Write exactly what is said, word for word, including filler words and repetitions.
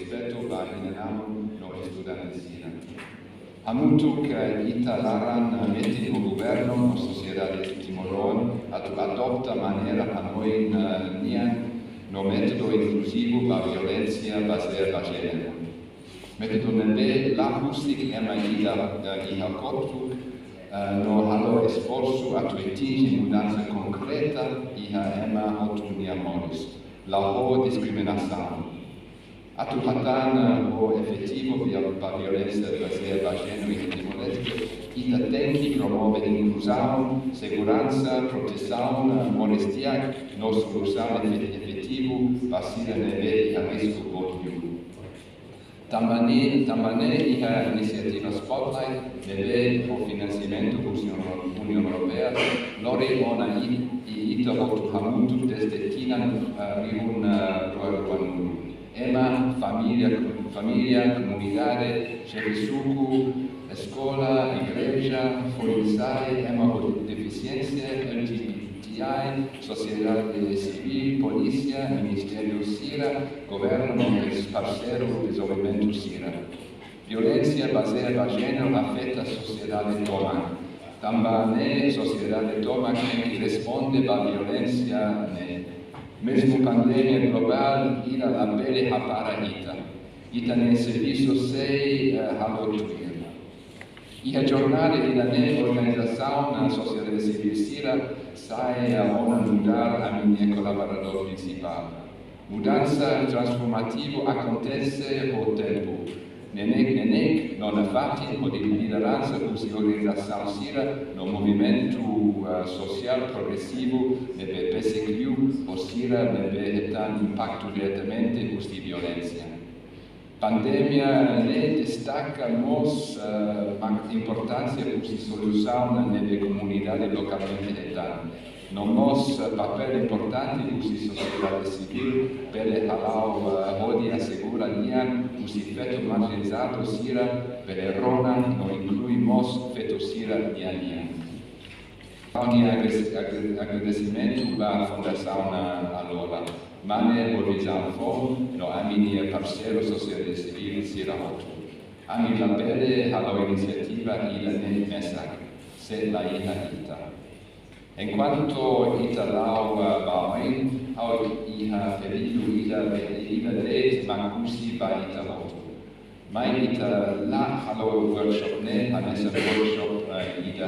Respeito ba inan-aman no estudante sira. Hamutuk, eh, ita laran, eh, metin ho governu no sosiedade timoroan atu adopta maneira hanoin, eh, nian no métodu inkluzivu ba violénsia bazeia ba jéneru. Métodu ne'ebé la husik ema ida, eh, iha kotuk, eh, no halo esforsu atu atinje mudansa konkreta iha ema hotu nia moris, la ho diskriminasaun. Atu hatán, eh, ho efetivu via-, ba violénsia bazeia ba jéneru iha Timor-Leste, ita tenke promove inkluzaun, seguransa, protesaun, eh, moris di'ak, no solusaun efe-, efetivu ba sira ne'ebé iha risku boot liu. Tanba ne'e, tanba ne'e iha inisiativa Spotlight, ne'ebé ho finansiamentu husi Uniaun, Uniaun Europeia, lori ona i, i ita hotu hamutuk dezde tinan, eh, rihun, eh, rua ruanulu. Ema, família, família, komunidade, xefe suku, eskola, igreja, foin-sa'e, ema ho defisiénsia, L G B T I, sosiedade sivíl, polísia, ministériu sira, governu no parseiru dezenvolvimentu sira. Violénsia bazeia ba jéneru afeta sosiedade tomak. Tanba ne'e sosiedade tomak tenke responde ba violénsia ne'e. Mezmu pandemia globál, ida labele hapara ita. Ita-nia servisu sei, eh, halo tuir. Iha jornada ida-ne'e organizasaun sosiedade sivíl sira sai, eh, ona nu'udar ami-nia kolaboradór prinsipál. Mudansa transformativu akontese ho tempu. Neineik-neineik no nafatin hodi lideransa husi organizasaun sira no movimentu, eh, sosiál progresivu ne'ebé besik liu ho sira ne'ebé hetan impaktu diretamente husi violénsia. Pandemia ne'e destaka mós, eh, mak importánsia husi solusaun ne'ebé komunidade lokalmente hetan. No mós, eh, papél importante husi sosiedade sivíl bele hala'o, eh, hodi asegura nian husi feto marjinalizadu sira bele rona no inklui mós feto sira nian-nian. Ha'u-nia agres-, agre-, agradesimentu ba Fundasaun Alola, mane ho vizaun foun no ami-nia parseiru sosiedade sivíl sira hotu. Ami labele halo inisiativa ida-ne'e mesak, se la iha ita. Enkuantu ita la'o, eh, ba oin, ha'u iha pedidu ida, ida de'it mak husi ba ita hotu. Mai ita la halo workshop ne'e hanesan workshop, eh, ida